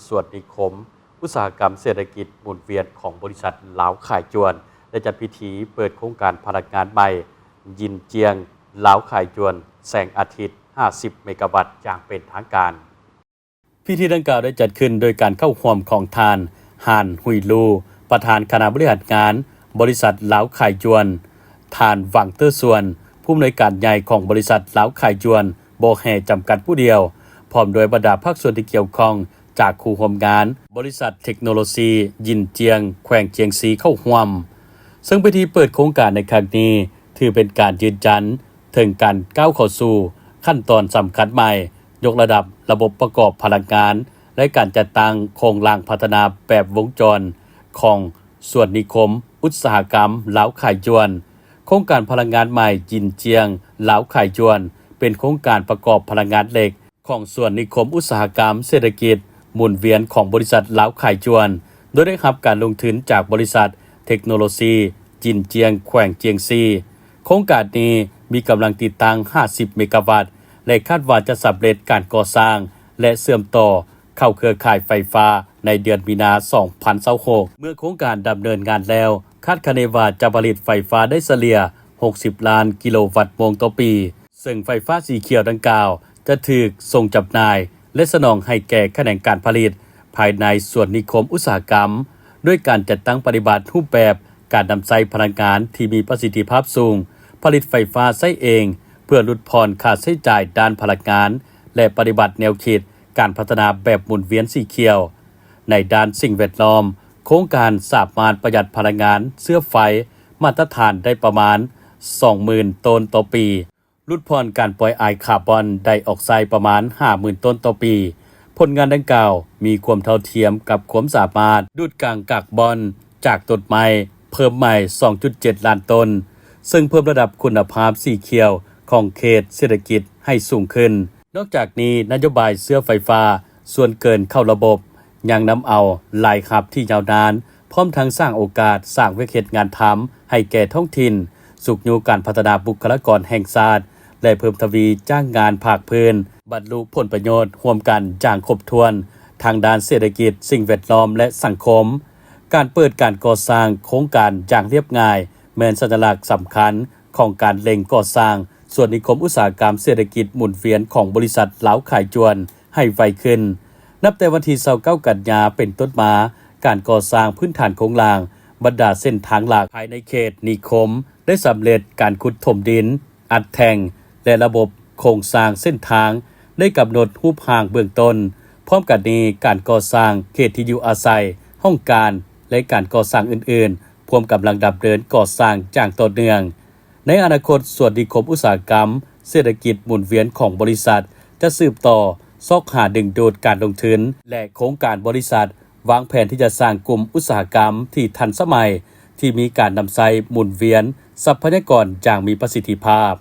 ສ່ວນນິຄົມອຸດສາຫະກຳເສດຖະກິດໝູນວຽນຂອງບໍລິສັດລາວຂາຍຈວນ ໄດ້ຈັດພິທີເປີດໂຄງການພະລັງງານໃໝ່ ຢິນຈຽງ ລາວຂາຍຈວນ ແສງອາທິດ ຫ້າສິບເມກາວັດ ຢ່າງເປັນທາງການ. ພິທີດັ່ງກ່າວໄດ້ຈັດຂຶ້ນໂດຍການເຂົ້າຮ່ວມຂອງທ່ານ ຮານ ຮຸຍລູ ປະທານຄະນະບໍລິຫານງານບໍລິສັດລາວຂາຍຈວນ, ທ່ານ ຫວັງ ເຕີຊວນ ຜູ້ອຳນວຍການໃຫຍ່ຂອງບໍລິສັດລາວຂາຍຈວນ ບໍ່ແຮ່ ຈຳກັດຜູ້ດຽວ, ພ້ອມດ້ວຍບັນດາພາກສ່ວນທີ່ກ່ຽວຂ້ອງຈາກຄູ່ຮ່ວມງານບໍລິສັດເທັກໂນໂລຊີຢິນຈຽງ ແຂວງຈຽງຊີ ເຂົ້າຮ່ວມ. ເຊິ່ງພິທີເປີດໂຄງການໃນຄັ້ງນີ້ ຖືເປັນການຢືນຢັນເຖິງການກ້າວເຂົ້າສູ່ຂັ້ນຕອນສຳຄັນໃໝ່, ຍົກລະດັບລະບົບປະກອບພະລັງງານ ແລະ ການຈັດຕັ້ງໂຄງລ່າງພັດທະນາແບບວົງຈອນຂອງສ່ວນນິຄົມອຸດສາຫະກຳລາວຂາຍຈວນ. ໂຄງການພະລັງງານໃໝ່ຢິນຈຽງ ລາວຂາຍຈວນ ເປັນໂຄງການປະກອບພະລັງງານເຫຼັກ ຂອງສ່ວນນິຄົມອຸດສາຫະກຳເສດຖະກິດໝູນວຽນຂອງບໍລິສັດລາວຂາຍຈວນ ໂດຍໄດ້ຮັບການລົງທຶນຈາກບໍລິສັດເທັກໂນໂລຊີຈິນຈຽງ ແຂວງຈຽງຊີ. ໂຄງການນີ້ມີກຳລັງຕິດຕັ້ງຫ້າສິບເມກາວັດ ແລະ ຄາດວ່າຈະສຳເລັດການກໍ່ສ້າງ ແລະ ເຊື່ອມຕໍ່ເຂົ້າເຄືອຂ່າຍໄຟຟ້າໃນເດືອນມີນາ ສອງພັນຊາວຫົກ. ເມື່ອໂຄງການດຳເນີນງານແລ້ວ, ຄາດຄະເນວ່າຈະຜະລິດໄຟຟ້າໄດ້ສະເລ່ຍຫົກສິບລ້ານກິໂລວັດໂມງຕໍ່ປີ. ເຊິ່ງໄຟຟ້າສີຂຽວດັ່ງກ່າວຈະຖືກສົ່ງຈຳໜ່າຍ ແລະ ສະໜອງໃຫ້ແກ່ຂະແໜງການຜະລິດພາຍໃນສ່ວນນິຄົມອຸດສາຫະກຳ ດ້ວຍການຈັດຕັ້ງປະຕິບັດຮູບແບບການນຳໃຊ້ພະລັງງານທີ່ມີປະສິດທິພາບສູງ, ຜະລິດໄຟຟ້າໃຊ້ເອງ ເພື່ອຫຼຸດຜ່ອນຄ່າໃຊ້ຈ່າຍດ້ານພະລັງງານ ແລະ ປະຕິບັດແນວຄິດການພັດທະນາແບບໝູນວຽນສີຂຽວ. ໃນດ້ານສິ່ງແວດລ້ອມ, ໂຄງການສາມາດປະຢັດພະລັງງານເຊື້ອໄຟມາດຕະຖານໄດ້ປະມານສອງໝື່ນໂຕນຕໍ່ປີ. ຫຼຸດຜ່ອນການປ່ອຍອາຍຄາບອນໄດອອກໄຊປະມານຫ້າໝື່ນໂຕນຕໍ່ປີ. ຜົນງານດັ່ງກ່າວມີຄວາມເທົ່າທຽມກັບຄວາມສາມາດດູດກາງກາກບອນຈາກຕົ້ນໄມ້ເພີ່ມໃໝ່ສອງຈຸດເຈັດລ້ານໂຕນ, ເຊິ່ງເພີ່ມລະດັບຄຸນນະພາບສີຂຽວຂອງເຂດເສດຖະກິດໃຫ້ສູງຂຶ້ນ. ນອກຈາກນີ້, ນະໂຍບາຍເຊື້ອໄຟຟ້າສ່ວນເກີນເຂົ້າລະບົບ ຍັງນຳເອົາລາຍຮັບທີ່ຍາວນານ, ພ້ອມທັງສ້າງໂອກາດສ້າງວຽກເຮັດງານທຳໃຫ້ແກ່ທ້ອງຖິ່ນ, ຊຸກຍູ້ການພັດທະນາບຸກຄະລາກອນແຫ່ງຊາດ ແລະ ເພີ່ມທະວີຈ້າງງານພາກພື້ນ, ບັນລຸຜົນປະໂຫຍດຮ່ວມກັນຢ່າງຄົບຖ້ວນທາງດ້ານເສດຖະກິດ, ສິ່ງແວດລ້ອມ ແລະ ສັງຄົມ. ການເປີດການກໍ່ສ້າງໂຄງການຢ່າງລຽບງ່າຍ ແມ່ນສັນຍະລັກສຳຄັນຂອງການເລັ່ງກໍ່ສ້າງສ່ວນນິຄົມອຸດສາຫະກຳເສດຖະກິດໝູນວຽນຂອງບໍລິສັດລາວຂາຍຈວນໃຫ້ໄວຂຶ້ນ. ນັບແຕ່ວັນທີຊາວເກົ້າກັນຍາເປັນຕົ້ນມາ, ການກໍ່ສ້າງພື້ນຖານໂຄງລ່າງບັນດາເສັ້ນທາງຫຼັກພາຍໃນເຂດນິຄົມ ໄດ້ສຳເລັດການຂຸດຖົມດິນ, ອັດແທ່ງ ແລະ ລະບົບໂຄງສ້າງເສັ້ນທາງ ໄດ້ກຳນົດຮູບຮ່າງເບື້ອງຕົ້ນ. ພ້ອມກັນນີ້, ການກໍ່ສ້າງເຂດທີ່ຢູ່ອາໄສ, ຫ້ອງການ ແລະ ການກໍ່ສ້າງອື່ນໆ ພວມກຳລັງດຳເນີນກໍ່ສ້າງຢ່າງຕໍ່ເນື່ອງ. ໃນອະນາຄົດ, ສ່ວນນິຄົມອຸດສາຫະກຳເສດຖະກິດໝູນວຽນຂອງບໍລິສັດ ຈະສືບຕໍ່ຊອກຫາດຶງດູດການລົງທຶນ ແລະ ໂຄງການບໍລິສັດວາງແຜນທີ່ຈະສ້າງກຸ່ມອຸດສາຫະກຳທີ່ທັນສະໄໝ, ທີ່ມີການນຳໃຊ້ໝູນວຽນຊັບພະຍາກອນຢ່າງມີປະສິດທິພາບ.